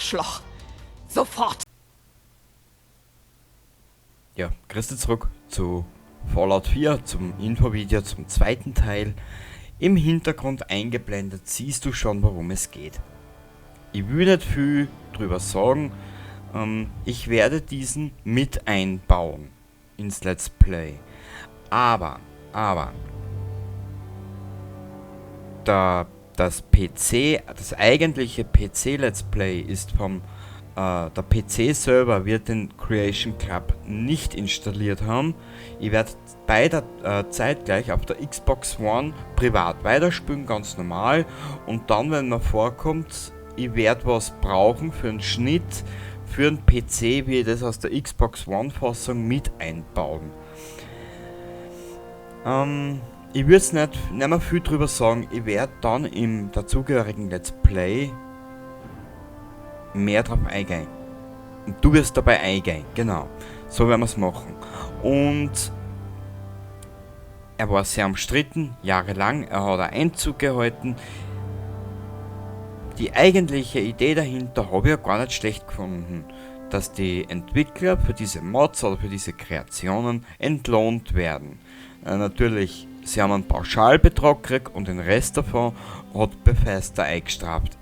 Arschloch. Sofort. Ja, grüß dich zurück zu Fallout 4, zum Infovideo, zum zweiten Teil. Im Hintergrund eingeblendet siehst du schon, worum es geht. Ich will nicht viel drüber sagen. Ich werde diesen mit einbauen ins Let's Play. Aber da das PC, das eigentliche PC Let's Play ist der PC-Server wird den Creation Club nicht installiert haben. Ich werde bei der zeitgleich auf der Xbox One privat weiterspielen, ganz normal. Und dann, wenn mir vorkommt, ich werd was brauchen für einen Schnitt, für einen PC, wie ich das aus der Xbox One-Fassung mit einbauen. Ich würd's nicht mehr viel drüber sagen, ich werd dann im dazugehörigen Let's Play mehr drauf eingehen. Und du wirst dabei eingehen, genau. So werden wir's machen. Und er war sehr umstritten, jahrelang, er hat auch Einzug gehalten. Die eigentliche Idee dahinter habe ich ja gar nicht schlecht gefunden, dass die Entwickler für diese Mods oder für diese Kreationen entlohnt werden. Natürlich, sie haben einen Pauschalbetrag gekriegt und den Rest davon hat Bethesda eingestraft.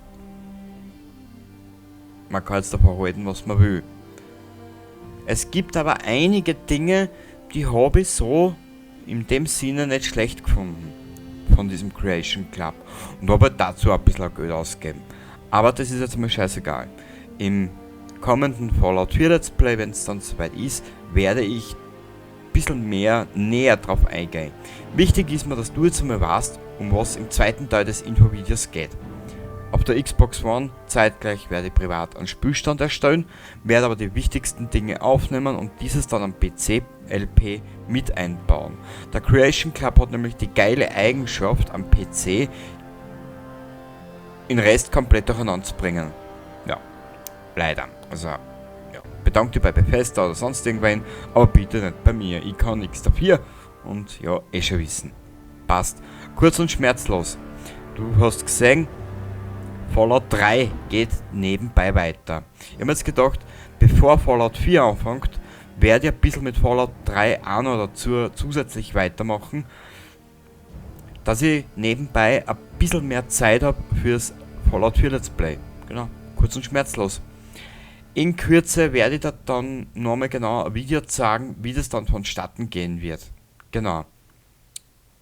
Man kann jetzt davon halten, was man will. Es gibt aber einige Dinge, die habe ich so in dem Sinne nicht schlecht gefunden von diesem Creation Club und habe halt dazu ein bisschen Geld ausgegeben. Aber das ist jetzt mal scheißegal. Im kommenden Fallout 4 Let's Play, wenn's dann soweit ist, werde ich ein bisschen mehr näher drauf eingehen. Wichtig ist mir, dass du jetzt einmal weißt, um was im zweiten Teil des Infovideos geht. Auf der Xbox One zeitgleich werde ich privat einen Spielstand erstellen, werde aber die wichtigsten Dinge aufnehmen und dieses dann am PC LP mit einbauen. Der Creation Club hat nämlich die geile Eigenschaft, am PC den Rest komplett durcheinander zu bringen. Ja, leider. Bedankt dich bei Bethesda oder sonst irgendwen, aber bitte nicht bei mir. Ich kann nichts dafür und ja, eh schon wissen. Passt. Kurz und schmerzlos. Du hast gesehen, Fallout 3 geht nebenbei weiter. Ich hab mir jetzt gedacht, bevor Fallout 4 anfängt, werde ich ein bisschen mit Fallout 3 auch noch dazu zusätzlich weitermachen, dass ich nebenbei ein bisschen mehr Zeit hab fürs Fallout 4 Let's Play. Genau, kurz und schmerzlos. In Kürze werde ich da dann nochmal genau ein Video zeigen, wie das dann vonstatten gehen wird. Genau.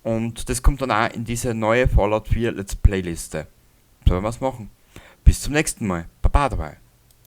Und das kommt dann auch in diese neue Fallout 4 Let's Play Liste. Sollen wir was machen? Bis zum nächsten Mal. Baba dabei.